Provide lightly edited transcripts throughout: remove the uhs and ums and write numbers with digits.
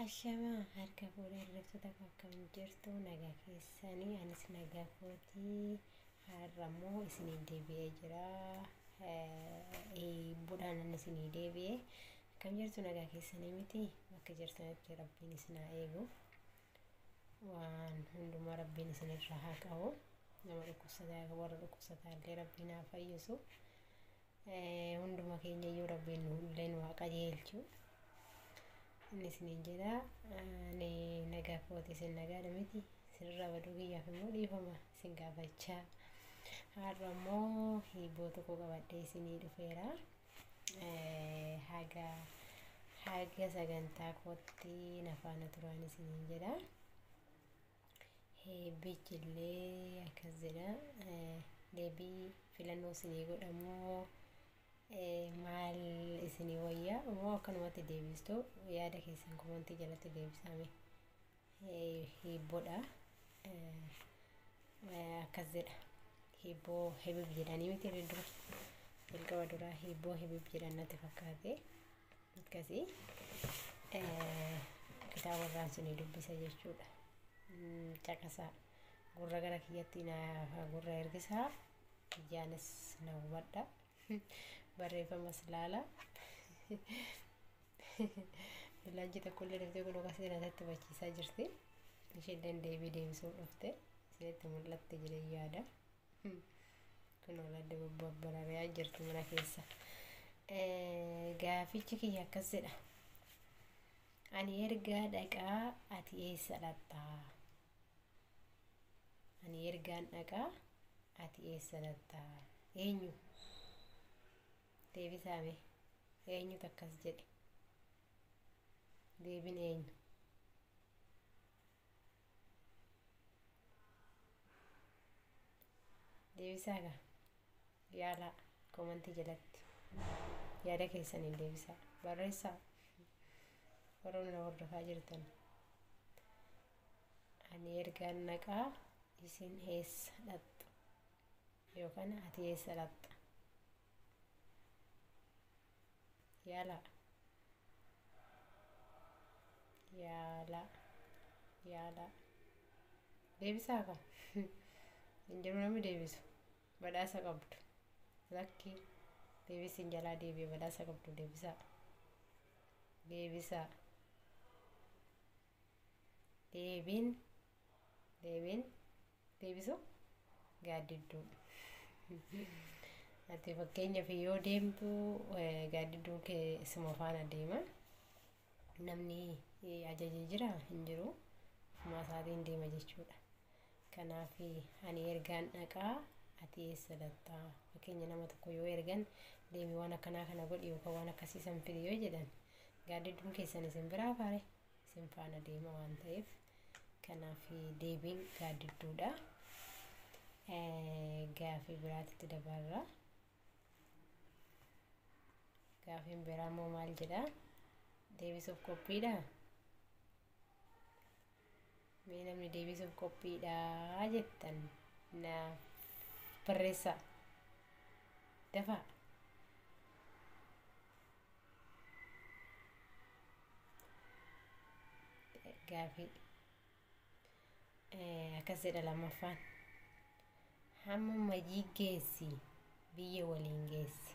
Ashamaa harka fuudhee hordoftoota koo, akkam jirtu? Nagaa keessanii? Anis nagaa kootii. Har'a immoo isinii deebi'ee jira. Hiibboodhaan inni isinii deebi'e. Akkam jirtu? Nagaa keessanii miti? Bakka jirtanitti Rabbiin isin haa eegu. Waan hundumaa Rabbiin isinirraa haa qabu. Nama dhukkubsataa, warra dhukkubsataa illee Rabbiin haa fayyisu. Hunduma keenya iyyuu Rabbiin illee nu haa qajeelchu. Inni isiniin jedha, ani nagaa kooti, isin nagaadha miti? Isinirraa baduu kiyyaaf immoo dhiifama isin gaafachaa. Har'a immoo hiibboo tokko qabadhee isinii dhufeera. Haga sagantaa kootti na faana turaan isiniin jedha. Heebbichi illee akkas jedha. Deebii filannoo isinii godhamoo, maal isinii wayyaa moo akkanumatti deebistu? Yaada keessan komantii jalatti deebisame. Hiibboodha. Akkas jedha. Hiibboo hibib jedhanii miti dura, jalqaba duraa hiibboo hibib jedhan natti fakkaate. Akkasii kitaaba irraan isinii dubbisa jechuudha. Caqasaa, gurra gara kiyyatti na gurra ergisaa, ijaanis na hubadha. Barreeffamas ilaala. Billaachi tokkollee dhuftee kun akkasii natti hubachiisaa jirti. Isheen deebii deebisuu dhufte. Isinitti mul'atte jedhee yaada. Kun oladde babbarari'aa jirti mana keessa. Gaafichi kiyya akkas jedha. Ani ergaa dhaqaa, ati eessa dhaqxaa? Ani ergaan dhaqaa, ati eessa dhaqxaa? Eenyu? Deebisaame. Eenyutu akkas jedhe? Deebiin eenyu? Deebisaa gaa. Yaalaa, komantii jalatti. Yaada keessaniin deebisaa. Barreessaa. Warroonni na hordofaa jirtan. Ani ergaan dhaqaa, isin eessa dhaqxu? Yookaan ati eessa dhaqxa? Yaalaa. Yaalaa. Yaalaa. Deebisaa kaa. Hin jiru namni deebisu. Badhaasa qabdu. Lakkii. Deebisiin jalaa deebi'e, badhaasa qabdu, deebisaa. Deebisaa. Deebiin deebiin deebisu gaaddidduu. Ati fakkeenyaaf yoo deemtu gaaddidduun kee isuma faana deema. Namni ajaje jira? Hin jiru. Ofumaa isaatiin deema jechuudha. Kanaaf ani ergaan dhaqaa, ati eessa dhaqxaa? Fakkeenya nama tokko yoo ergan, deemi waan akkanaa kana godhi yookaan waan akkasii san fidi yoo jedhan, gaaddidduun keessan isin biraa faare isin faana deema waan ta'eef, kanaaf deebiin gaaddidduudha. Gaafii biraatitti dabarra. Gaafiin biraa immoo maal jedhaa? Deebisuuf qophiidhaa? Mee namni deebisuuf qophiidha jettan naaf barreessaa. Dafaa. Gaafii. Akkas jedha lammaffaan. Hamma majii geessi, biyya waliin geessi.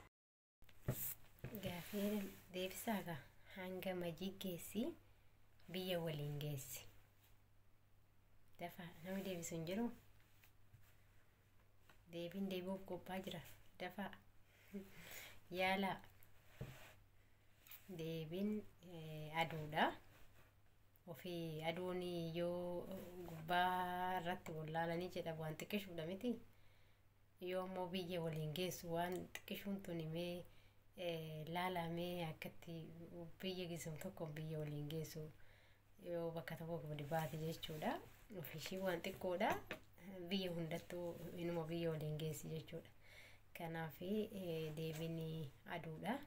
Gaafii deebisaa gaa. Hanga majii geessi, biyya waliin geessi. Dafaa, namni deebisu hin jiru. Deebiin deebi'uuf qophaa jira. Dafaa. Yaalaa. Deebiin aduudha. Ofii aduun yoo gubbaa irratti wallaalanii jedha, waan xiqqishuudha miti. Yoo ammoo biyya waliin geessu, waan xiqqishuun tuni mee laalamee akkatti biyya geessu tokko, biyya waliin geessu yoo bakka tokko gadi baate jechuudha. Ofishii waan xiqqoodha. Biyya hundattuu inuma biyya waliin geessi jechuudha. Kanaaf deebiin aduudha.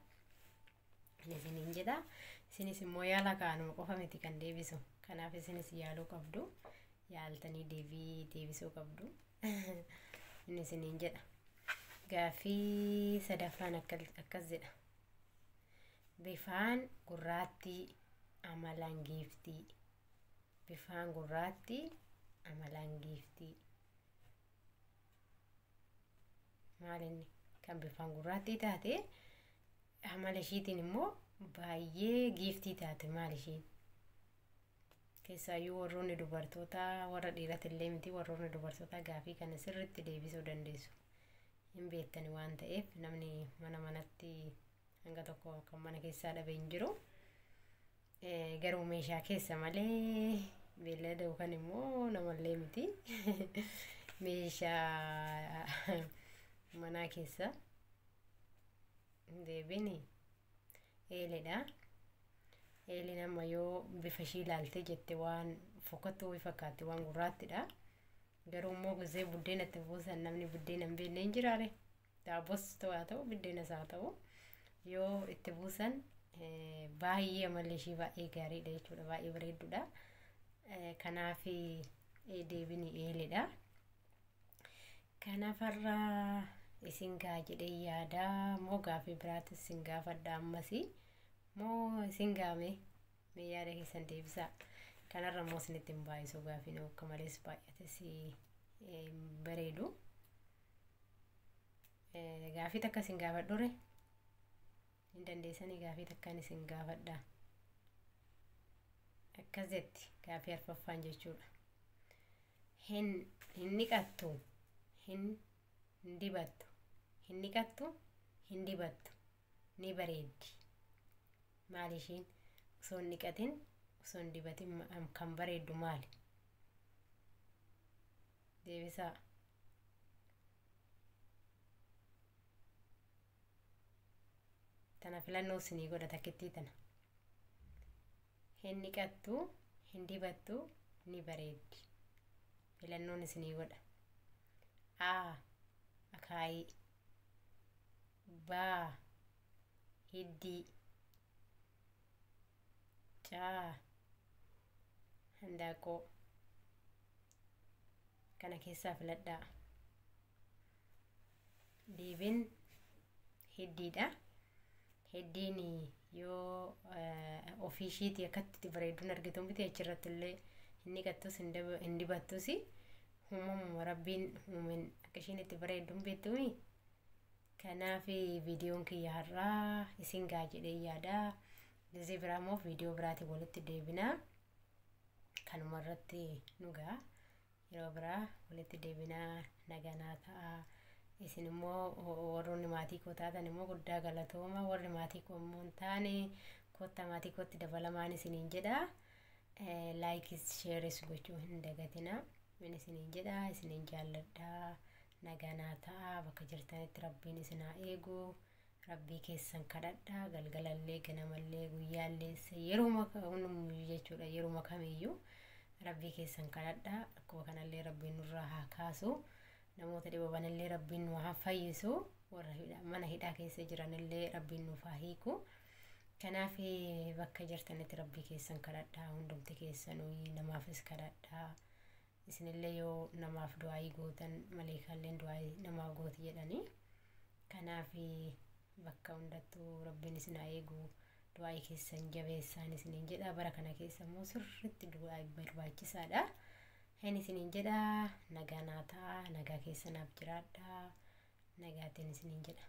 Isiniin jedha. Isinis immoo yaala, kaanuma qofa miti kan deebisu. Kanaaf isinis yaaluu qabdu. Yaaltanii deebii deebisuu qabdu. Inni isiniin jedha. Gaaffii sadaffaan akkas jedha. Bifaan gurraattii, Amalaan giiftii. Bifaan gurraattii, amalaan giiftii. Maal inni kan bifaan gurraattii taate amala ishiitiin immoo baay'ee giiftii taate maal ishiin? Keessaayyuu warroonni dubartootaa, warra dhiiratillee miti, warroonni dubartootaa gaafii kana sirriitti deebisuu dandeessu. Hin beektani waan ta'eef namni mana manatti hanga tokko kan mana keessaa dhabe hin jiru. Garuu meeshaa keessa malee beellada yookaan immoo namallee miti. Meeshaa manaa keessa deebiin eeleedha. Eeleen amma yoo bifa ishii ilaalte jette waan fokkattuu wayii fakkaatti, waan gurraattidha. Garuu immoo gisee buddeena itti buusan namni buddeena hin beekne hin jiraare. Daabbos haa ta'u, buddeenas haa ta'u, yoo itti buusan baay'ee amalli ishii baay'ee gaariidha jechuudha, baay'ee bareedduudha. Kanaaf deebiin eeleedha. Kanaaf har'a isin gaa jedhee yaada moo gaafii biraattis isin gaafadha ammasii moo isin gaame mee yaada keessan deebisaa. Kanarra immoo isinitti hin baay'isu, gaafiin akka malees baay'ates hin bareedu. Gaafii takka isin gaafadhure hin dandeessanii, gaafii takkaan isin gaafadha. Akkas jetti gaafii arfaffaan jechuudha. Hin dhiqattu, hin dibattu, hin dhiqattu, hin dibattu, ni bareeddi. Maali ishiin osoo hin dhiqatin, osoo hin dibatin kan bareeddu maali? Deebisaa. Tana filannoo isinii godha takkittii tana. Hin dhiqattu, hin dibattu, ni bareeddi. Filannoon isinii godha. A. Akaayii. B. Hiddii. C. Handaaqqoo. Kana keessaa filadhaa. Deebiin hiddiidha. Hiddiin yoo ofii ishiitii akkatti bareedduun argitu miti, achirratti illee hin dhiqattus hin dibattus, uumamuma rabbiin uumen akka ishiin itti bareedduun beektuumi. Kanaaf viidiyoon kiyya har'aa isin gaa jedhee yaada. Gizee biraa immoo viidiyoo biraatiin walitti deebinaa. Kanuma irratti nu gaa. Yeroo biraa walitti deebinaa, naganaa ta'a. Isin immoo warroonni maatii koo taatan immoo guddaa galatooma. Warri maatii koo immoo hin taane kottaa maatii kootti dabalamaan isiniin jedha. Laayikis sheeris gochuu hin dagatina. Min isiniin jedha, isiniin jaalladha. Naganaa ta'a, bakka jirtanitti rabbiin isin haa eegu. Rabbii keessan kadhadha, galgalallee, ganamallee, guyyaallee, yeruma hundumayyuu jechuudha, yeruma kamiyyuu rabbii keessan kadhadha. Akkuma kanallee rabbiin nurraa haa kaasu. Namoota dhibamanillee rabbiin nu haa fayyisu. Warra mana hidhaa keessa jiranillee rabbiin nuuf haa hiiku. Kanaaf bakka jirtanitti rabbii keessan kadhadhaa, hundumti keessanuu namaafis kadhadhaa. Isinillee yoo namaaf du'aayii gootan maleekaalleen du'aayii namaaf gooti jedhanii. Kanaaf bakka hundattuu rabbiin isin haa eegu, du'aayii keessan jabeessaan isiniin jedha. Bara kana keessa immoo sirriitti du'aayii barbaachisaadha. Hin isiniin jedha, nagaa naa ta'a, nagaa keessanaaf jiraadha, nagaatiin isiniin jedha.